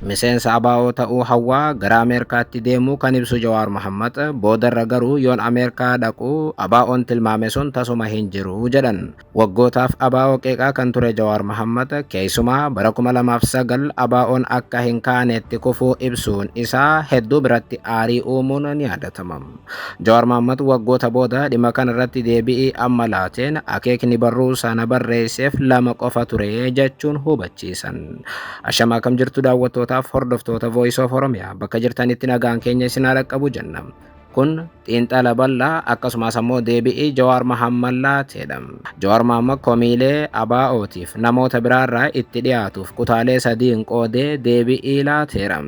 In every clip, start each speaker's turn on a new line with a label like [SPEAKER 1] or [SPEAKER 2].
[SPEAKER 1] Miseensa ABO ta'uu hawwaa gara Ameerikaatti deemuu kan ibsu Jawaar Mahaammad, boodarra garuu yoon Ameerikaa dhaqu ABO'n tilmaame sun tasuma hin jiru jedhan. Waggootaaf ABO qeeqaa kan ture Jawaar Mahaammad, keessumaa bara 2009 ABO'n akka hin kaanetti kufuu ibsuun isaa hedduu biratti aarii uumuun ni yaadatama. Jawaar Mahaammad waggoota booda dhimma kanarratti deebi'ii amma laateen akeekni barruu sana barreesseef lama qofa ture jechuun hubachiisan. Ashamaa, akkam jirtu daawwattootaaf hordoftoota Voice of Oromiyaa? Bakka jirtanitti nagaan keenya isin haa dhaqqabu jenna. Kun xiinxala bal'aa akkasumas ammoo deebi'ii Jawaar Mahammad laateedha. Jawaar Mahammad komiilee ABO'tiif namoota biraarraa itti dhiyaatuuf kutaalee sadiin qoodee deebi'ii laateera.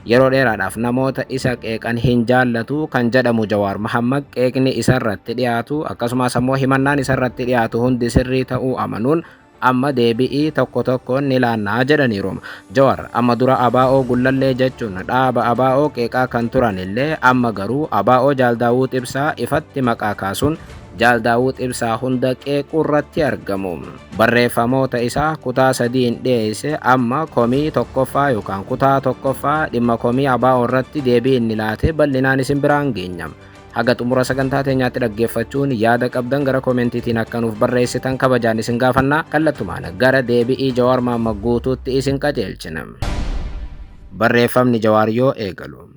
[SPEAKER 1] Yeroo dheeraadhaaf namoota isa qeeqan hin jaallatu kan jedhamu Jawaar Mahammad, qeeqni isarratti dhiyaatu akkasumas ammoo himannaan isarratti dhiyaatu hundi sirrii ta'uu amanuun amma deebi'ii tokko tokkoon ni laannaa jedhaniiru. Jawar amma dura ABO Gullallee jechuun dhaaba ABO qeeqaa kan turan illee, amma garuu ABO Jaal Daawud Ibsaa ifatti maqaa kaasuun Jaal Daawud Ibsaa hunda qeequu irratti argamu. Barreeffamoota isaa kutaa sadiin dhiyeesse, amma komii tokkoffaa yookaan kutaa tokkoffaa dhimma komii ABO irratti deebii inni laate bal'inaan isin biraan geenya. Haga xumura sagantaa teenyaatti dhaggeeffachuun yaada qabdan gara koomentiitiin akka nuuf barreessitan kabajaan isin gaafannaa, kallattumaan gara deebi'ii Jawaar Mahammad guutuutti isin qajeelchina. Barreeffamni Jawaar yoo eegalu,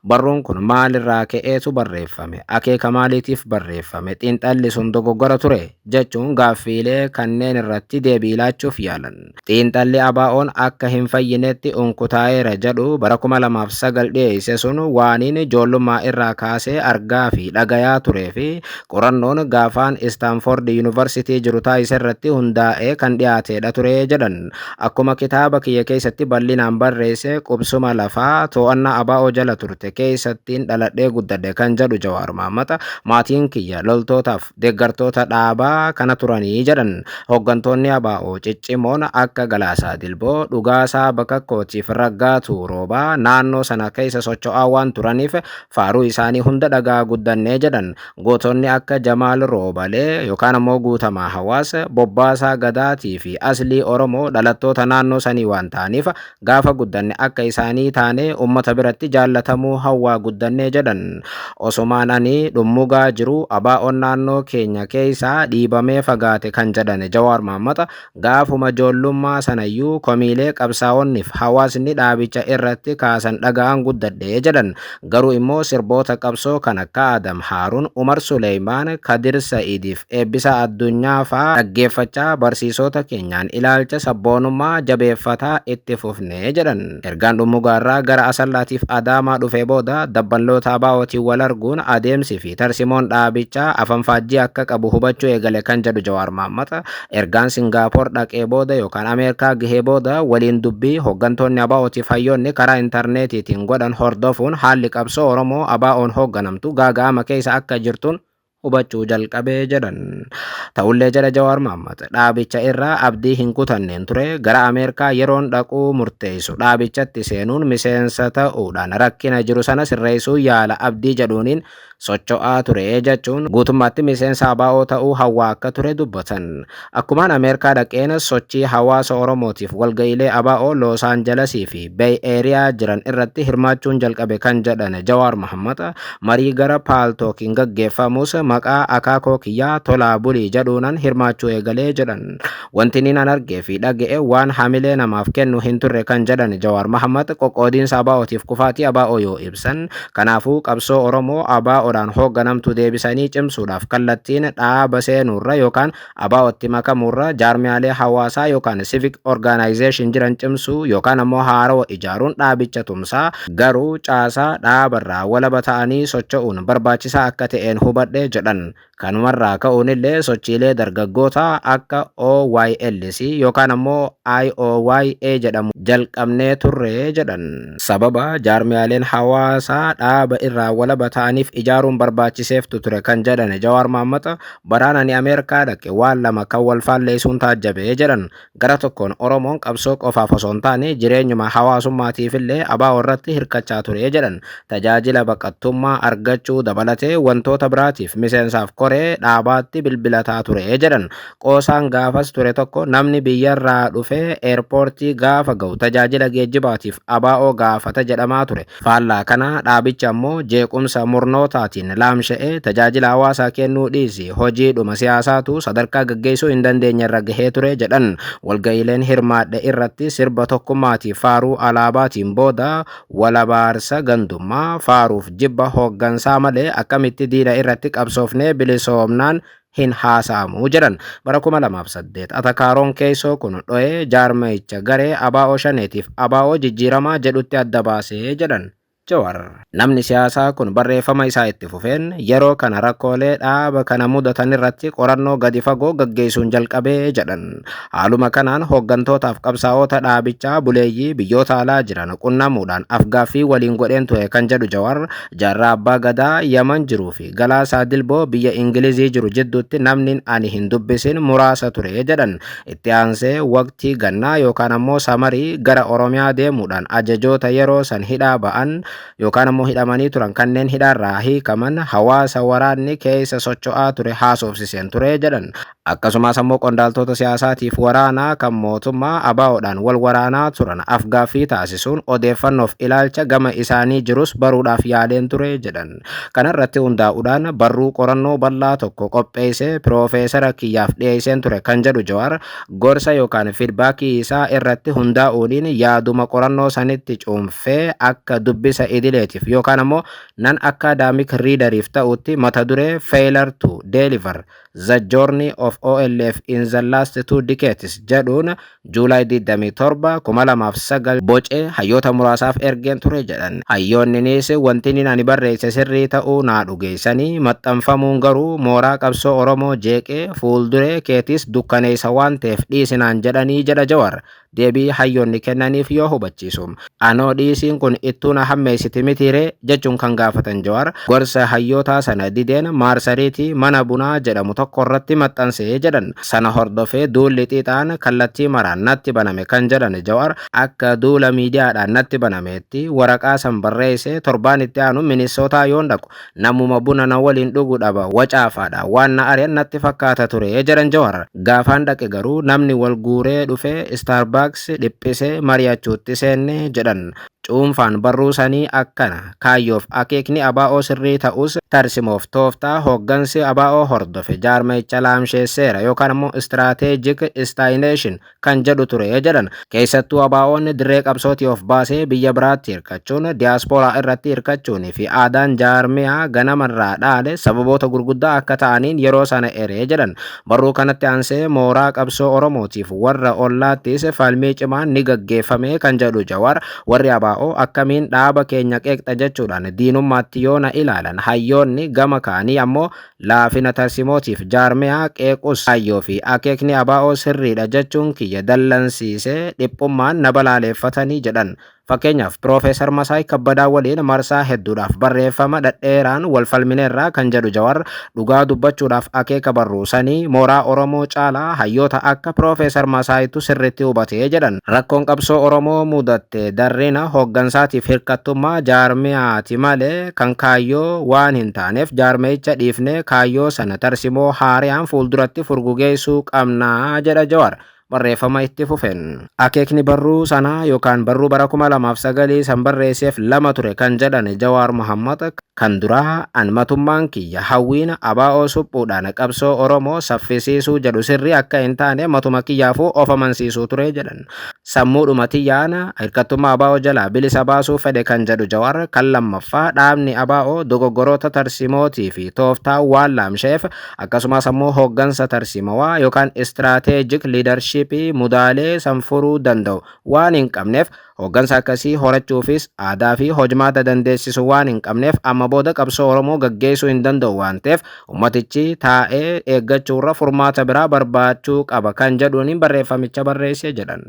[SPEAKER 1] "Barruun kun maalirraa ka'eetu barreeffame? Akeeka maaliitiif barreeffame? Xiinxalli sun dogoggora ture?" jechuun gaaffiilee kanneen irratti deebii laachuuf yaalan. Xiinxalli ABO'n akka hin fayyinetti unkutaa'eera jedhu bara 2009 dhiyeesse sun waaniin ijoollummaa irraa kaasee argaa fi dhagayaa turee fi qorannoon gaafaan Istaanford Yuunivarsiitii jiru taasise irratti hundaa'ee kan dhiyaateedha ture jedhan. Akkuma kitaaba kiyya keessatti bal'inaan barreesse, qubsuma lafaa to'annaa ABO jala turte keessattiin dhaladhee guddadhe kan jedhu Jawaar Mahaammad, maatiin kiyya loltootaaf deeggartoota dhaabaa kana turanii jedhan. Hooggantoonni ABO ciccimoon akka Galaasaa Dilboo, Dhugaasaa Bakakkootiif Raggaatuu Roobaa naannoo sana keessa socho'aa waan turaniif faaruu isaanii hunda dhagaa guddannee jedhan. Gootonni akka Jamaal Roobalee yookaan ammoo Guutamaa Hawaas, Bobbaasaa Gadaatii fi Aslii Oromoo dhalattoota naannoo sanii waan ta'aniif gaafa guddanne akka isaanii taane uummata biratti jaallatamuu hawwaa guddannee jedhan. Osumaan ani dhummugaa jiru ABO'n naannoo keenya keessaa dhiibamee fagaate kan jedhan Jawaar Mahaammad, gaafuma ijoollummaa sanayyuu komiilee qabsaa'onniif hawaasni dhaabicha irratti kaasan dhaga'an guddadhe jedhan. Garuu immoo sirboota qabsoo kan akka Adam Haaruun, Umar Suleemaan, Kadir Sa'idiif Eebbisa Addunyaa faa dhaggeeffachaa barsiisota keenyaan ilaalcha sabboonummaa jabeeffataa itti fufne jedhan. Ergaan dhummugaarraa gara Asallaatiif Adaamaa dhufee booda dabballoota ABO'tiin wal arguun adeemsi fi tarsimoon dhaabichaa afanfaajjii akka qabu hubachuu eegale kan jedhu Jawaar Mahaammad, ergaan Singaapoor dhaqee booda yookaan Ameerikaa gahee booda waliin dubbii hooggantoonni ABO'tiif hayyoonni karaa intarneetiitiin godhan hordofuun haalli qabsoo Oromoo ABO'n hoogganamtu gaaga'ama keessa akka jirtuun hubachuu jalqabee jedhan. Ta'ullee, jedha Jawaar Mahaammad, dhaabicha irraa abdii hin kutanneen ture. Gara Ameerikaa yeroon dhaquu murteessu dhaabichatti seenuun miseensa ta'uudhaan rakkina jiru sana sirreessuu yaala abdii jedhuuniin socho'aa ture jechuun guutummaatti miseensa ABO ta'uu hawwaa akka ture dubbatan. Akkumaan Ameerikaa dhaqeen sochii hawaasa Oromootiif walga'iilee ABO Los Angelesii fi Bay Area jiran irratti hirmaachuun jalqabe kan jedhan Jawaar Mahaammad, marii gara Paltalkiin gaggeeffamus maqaa akaakoo kiyyaa Tolaa Bulii jedhuunan hirmaachuu eegalee jedhan. Wanti inni nan argee fi dhaga'e waan hamilee namaaf kennu hin turre kan jedhan Jawaar Mahaammad, qoqqoodiinsa ABO'tiif kufaatii ABO yoo ibsan, kanaafuu qabsoo Oromoo ABO'dhaan hoogganamtu deebisanii cimsuudhaaf kallattiin dhaaba seenuurra yookaan ABO'tti makamuurra jaarmiyaalee hawaasaa yookaan civic organization jiran cimsuu yookaan ammoo haarawa ijaaruun dhaabicha tumsaa, garuu caasaa dhaabarraa walaba ta'anii socho'uun barbaachisaa akka ta'een hubadhe jedhan. Kanumarraa ka'uun illee sochiilee dargaggootaa akka OYLC yookaan ammoo IOYA jedhamu jalqabnee turre jedhan. Sababa jaarmiyaaleen hawaasaa dhaaba irraa walaba ta'aniif ijaaruun barbaachiseeftu ture kan jedhan Jawaar Mahaammad, baraan ani Ameerikaa dhaqe waan lama kan wal faalleessuun taajjabe jedhan. Gara tokkoon Oromoon qabsoo qofaaf osoo hin taane jireenyuma hawaasummaatiifillee ABO irratti hirkachaa ture jedhan. Tajaajila baqattummaa argachuu dabalatee wantoota biraatiif miseensa Miseensaaf koree dhaabaatti bilbilataa ture jedhan. Qoosaan gaafas ture tokko, namni biyyarraa dhufee eerpoortii gaafa ga'u tajaajila geejjibaatiif ABO gaafata jedhamaa ture. Faallaa kana dhaabichi ammoo jeequmsa murnootaatiin laamsha'ee tajaajila hawaasaa kennuu dhiisi, hojiidhuma siyaasaatu sadarkaa gaggeessuu hin dandeenye irra gahee ture jedhan. Walga'iileen hirmaadhe irratti sirba tokkummaatiif faaruu alaabaatiin booda walabaarsa gandummaa, faaruuf jibba hooggansaa malee akkamitti diina irratti qabsoofnee bilisoomnaan hin haasa'amu jedhan. Bara 2008 atakaaroon keessoo kun dho'ee jaarmayicha garee ABO Shaneetiif ABO jijjiiramaa jedhutti adda baasee jedhan Jawar. Namni siyaasaa kun barreeffama isaa itti fufeen, yeroo kana rakkoolee dhaaba kana mudatan irratti qorannoo gadi fagoo gaggeessuun jalqabee jedhan. Haaluma kanaan hooggantootaaf qabsaa'ota dhaabichaa buleeyyii biyyoota alaa jiran qunnamuudhaan afgaaffii waliin godheen ture kan jedhu Jawar, Jaarraa Abbaa Gadaa Yaman jiruu fi Galaasaa Dilboo biyya Ingilizii jiru jidduutti namni ani hin dubbisin muraasa ture jedhan. Itti aansee waqtii gannaa yookaan ammoo samarii gara Oromiyaa deemuudhaan ajajoota yeroo san hidhaa ba'an yookaan ammoo hidhamanii turan, kanneen hidhaarraa hiikaman, hawaasa waraanni keessa socho'aa ture haasofsiseen ture jedhan. Akkasumas ammoo qondaaltota siyaasaatiif waraanaa kan mootummaa ABOdhaan wal waraanaa turan afgaaffii taasisuun odeeffannoof ilaalcha gama isaanii jirus baruudhaaf yaaleen ture jedhan. Kanarratti hundaa'uudhaan barruu qorannoo bal'aa tokko qopheessee piroofeesara kiyyaaf dhiyeesseen ture kan jedhu Jawaar, gorsa yookaan feedbackii isaa irratti hundaa'uudhaan yaaduma qorannoo sanitti cuunfee akka dubbisa idileetiif yookaan ammoo non academic readeriif ta'utti mata duree "Failure to Deliver: The Journey of OLF in the Last Two Decades" jedhuun Juulaay 27, 2009 bocee hayyoota muraasaaf ergeen ture jedhan. Hayyoonninis wanti inni ani barreesse sirrii ta'uu naa dhugeessanii, maxxanfamuun garuu mooraa qabsoo Oromoo jeeqee fuulduree keetis dukkaneessa waan ta'eef dhiisinaan jedhanii jedha Jawar. Deebii hayyoonni kennaniif yoo hubachiisu, "Anoo dhiisiin kun ittuu na hammeessiti mitiiree?" jechuun kan gaafatan Jawar, gorsa hayyootaa sana dideen maarsariitii mana bunaa jedhamu tokko irratti maxxansee jedhan. Sana hordofee duulli xiixaan kallattii maraan natti baname kan jedhan Jawar, akka duula miidiyaadhaan natti banameetti waraqaa san barreessee torbaan itti aanu Minisootaa yoon dhaqu namuma buna na waliin dhugu dhaba, wacaafaadha waan na ari'an natti fakkaata ture jedhan Jawar. Gaafaan dhaqe garuu namni wal guuree dhufee Starbucks dhiphisee mari'achuutti seenne jedhan. Cuunfaan barruu sanii akkana: kaayyoof akeekni ABO sirrii ta'us, tarsimoof tooftaa hooggansi ABO hordofe jaarmayicha laamsheesseera yookaan ammoo strategic stagnation kan jedhu ture jedhan. Keessattuu ABO'n dirree qabsootii of baasee biyya biraatti hirkachuun, diyaaspooraa irratti hirkachuun fi aadaan jaarmiyaa ganamarraa dhaale sababoota gurguddaa akka ta'aniin yeroo sana eree jedhan. Barruu kanatti aansee mooraa qabsoo Oromootiif warra ollaattis falmii cimaan ni gaggeeffame kan jedhu Jawar, warri ABO akkamiin dhaaba keenya qeeqxa jechuudhaan diinummaatti yoo na ilaalan, hayyoonni gama kaanii ammoo laafina tarsimootiif jaarmiyaa qeequs, kaayyoo fi akeekni ABO sirriidha jechuun kiyya dallansiisee dhiphummaan na balaaleeffatanii jedhan. Fakkeenyaaf, Piroofeesar Masaay Kabbadaa waliin marsaa hedduudhaaf barreeffama dhadheeraan wal falmineerraa kan jedhu Jawar, dhugaa dubbachuudhaaf akeeka barruu sanii mooraa Oromoo caalaa hayyoota akka Piroofeesar Masaayitu sirriitti hubatee jedhan. Rakkoon qabsoo Oromoo mudatte darrina hooggansaatiif hirkattummaa jaarmiyaati malee kan kaayyoo waan hin taaneef, jaarmiyicha dhiifnee kaayyoo sana tarsimoo haariyaan fuulduratti furgugeessuu qabnaa jedha Jawar. Barreeffama itti fufeen, akeekni barruu sanaa yookaan barruu bara 2009 san barreesseef lama ture kan jedhan Jawaar Muhammad, kan duraa an matummaan kiyya hawwiin ABO suphuudhaan qabsoo Oromoo saffisiisuu jedhu sirrii akka hin taane matuma kiyyaafuu of amansiisuu ture jedhan. Sammuudhuma tiyyaan hirkattummaa ABO jalaa bilisa baasuu fedhe kan jedhu Jawaar, kan lammaffaa dhaabni ABO dogoggoroota tarsimootii fi tooftaa waan laamsheef, akkasumas ammoo hooggansa tarsimawaa yookaan strategic leadershipii mudaalee san furuu danda'u waan hin qabneef, hooggansa akkasii horachuufis aadaa fi hojmaata dandeessisu waan hin qabneef, amma booda qabsoo Oromoo gaggeessuu hin danda'u waan ta'eef, ummatichi taa'ee eeggachuurra furmaata biraa barbaachuu qaba kan jedhuun barreeffamicha barreesse jedhan.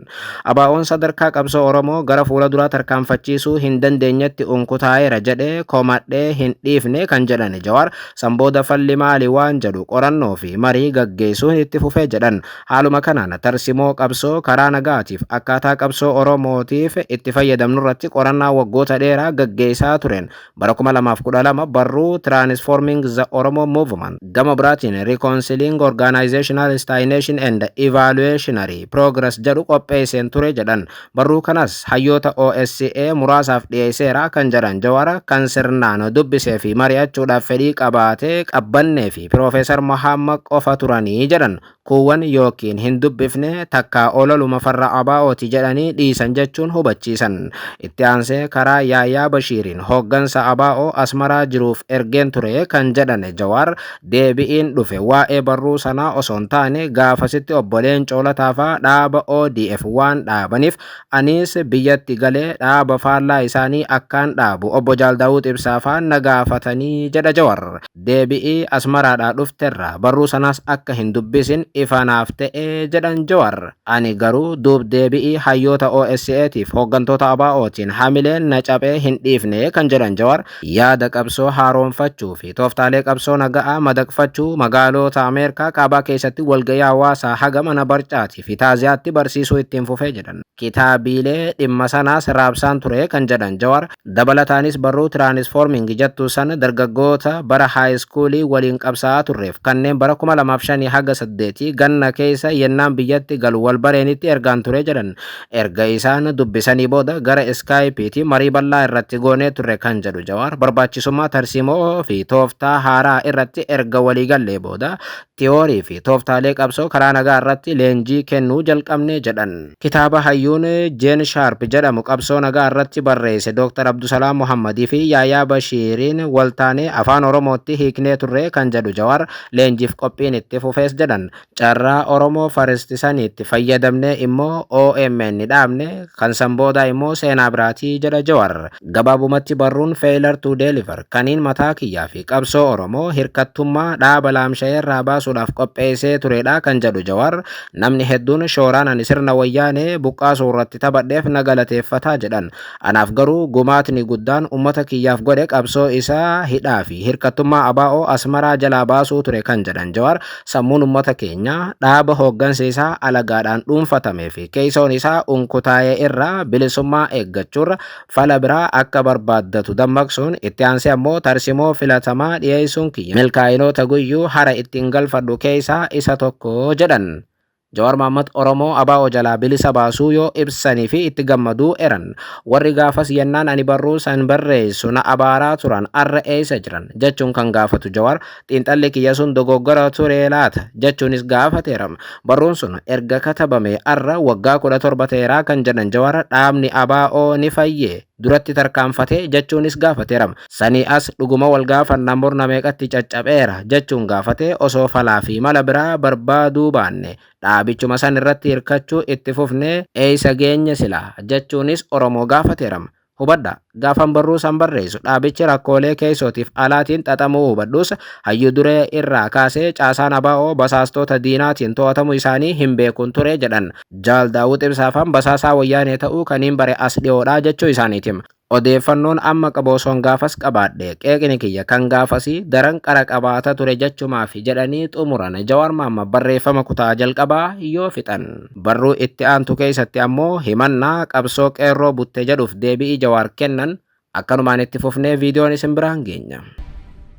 [SPEAKER 1] ABO'n sadarkaa qabsoo Oromoo gara fuula duraa tarkaanfachiisuu hin dandeenyetti unkutaa'eera jedhee komadhee hin dhiifne kan jedhan Jawaar, san booda falli maali waan jedhu qorannoo fi marii gaggeessuun itti fufee jedhan. Haaluma kanaan tarsimoo qabsoo karaa nagaatiif akkaataa qabsoo Oromootiif itti fayyadamnurratti qorannaa waggoota dheeraa gaggeessaa tureen bara 2012 barruu Transforming the Oromo Movement, gama biraatiin Reconciling Organizational Stagnation and Evolutionary Progress jedhu qopheesseen ture jedhan. Barruu kanas hayyoota OSA muraasaaf dhiyeesseera kan jedhan Jawar, kan sirnaan dubbisee fi mari'achuudhaaf fedhii qabaatee qabbannee fi Piroofeesar Mohammad qofa turanii jedhan. Kuuwwan yookiin hin dubbifne takkaa ololuma farra ABO'ti jedhanii dhiisan jechuun hubachiisan. Itti aansee karaa Yaayaa Bashiiriin hooggansa ABO Asmaraa jiruuf ergeen ture kan jedhan Jawaar, deebi'iin dhufe waa'ee barruu sanaa osoo hin taane gaafasitti obbo Leencoo Lataafaa dhaaba ODF waan dhaabaniif anis biyyatti galee dhaaba faallaa isaanii akkaan dhaabu obbo Jaal Daawud Ibsaafaa na gaafatanii jedha Jawar. Deebi'ii Asmaraadhaa dhufterraa barruu sanaas akka hin dubbisin ifanaaf ta'ee jedhan Jawar. Ani garuu duub deebi'ii hayyoota OSAtiif hooggantoota ABO'tiin hamileen na caphee hin dhiifne kan jedhan Jawar, yaada qabsoo haaromfachuu fi tooftaalee qabsoo naga'aa madaqfachuu magaalota Ameerikaa kaabaa keessatti walga'ii hawaasaa haga mana barcaatii fi taaziyaatti barsiisuu ittiin fufee jedhan. Kitaabilee dhimma sanaas raabsaan ture kan jedhan Jawar, dabalataanis barruu Transforming jettu sana dargaggoota bara high schoolii waliin qabsaa'aa turreef kanneen bara 2005 haga 8 ganna keessa yennaan biyyatti galu wal bareenitti ergaan ture jedhan. Erga isaan dubbisanii booda gara Skypeetti marii bal'aa irratti goonee turre kan jedhu Jawaar, barbaachisummaa tarsiimoo fi tooftaa haaraa irratti erga walii gallee booda tiyoorii fi tooftaalee qabsoo karaa nagaa irratti leenjii kennuu jalqabne jedhan. Kitaaba hayyuun Jeen Shaarp jedhamu qabsoo nagaa irratti barreesse Dr. Abdusalaam Muhammadii fi Yaayaa Bashiiriin waltaanee afaan Oromootti hiiknee turre kan jedhu Jawaar, leenjiif qophiin itti fufees jedhan. Carraa Oromoo First saniitti fayyadamnee immoo OMN dhaabne, kan san boodaa immoo seenaa biraatii jedha Jawar. Gabaabumatti barruun Failure to Deliver kaniin mataa kiyyaa fi qabsoo Oromoo hirkattummaa dhaaba laamsha'eerraa baasuudhaaf qopheessee turedha kan jedhu Jawar, namni hedduun shooraan ani sirna Wayyaanee buqqaasuu irratti taphadheef na galateeffataa jedhan. Anaaf garuu gumaatni guddaan ummata kiyyaaf godhe qabsoo isaa hidhaa fi hirkattummaa ABO Asmaraa jalaa baasuu ture kan jedhan Jawar, sammuun ummata keenyaa dhaaba hooggansi isaa alagaadhaan dhuunfatamee fi keessoon isaa unkutaa'ee irraa bilisummaa eeggachuurra fala biraa akka barbaaddatu dammaqsuun, itti aansee ammoo tarsimoo filatamaa dhiyeessuun kiyya milkaa'inoota guyyuu hara ittiin galfadhu keessaa isa tokko jedhan. Jawaar Mohammad Oromoo ABO jalaa bilisa baasuu yoo ibsanii fi itti gammaduu eran, warri gaafas yennaan ani barruu san barreessu na abaaraa turan arra eessa jiran jechuun kan gaafatu Jawaar, xiinxalli kiyya sun dogoggora ture laata jechuunis gaafateera. Barruun sun erga katabame arra waggaa 17 ta'eeraa kan jedhan Jawaar, dhaabni ABO ni fayyee duratti tarkaanfate jechuunis gaafateera. Sanii as dhuguma wal gaafannaa murna meeqatti caccabeera jechuun gaafate, osoo falaa fi mala biraa barbaaduu baanne dhaabichuma san irratti hirkachuu itti fufnee eessa geenye silaa jechuunis Oromoo gaafateera. Hubadha, gaafan barruu san barreessu dhaabichi rakkoolee keessootiif alaatiin xaxamuu hubadhus, hayyuu duree irraa kaasee caasaan ABO basaastota diinaatiin to'atamuu isaanii hin beekun ture jedhan. Jaal Daawud Ibsaafaan basaasaa Wayyaanee ta'uu kaniin bare as dhiyoodhaa jechuu isaaniitiin. Odeeffannoon amma qabu osoon gaafas qabaadhe qeeqni kiyya kan gaafasii daran qara qabaata ture jechumaaf jedhanii xumuran Jawaar Mohammad barreeffama kutaa jalqabaa yoo fixan. Barruu itti aantu keessatti ammoo himannaa qabsoo qeerroo butte jedhuuf deebi'ii Jawaar kennan akkanumaan itti fufnee viidiyoon isin biraan geenya.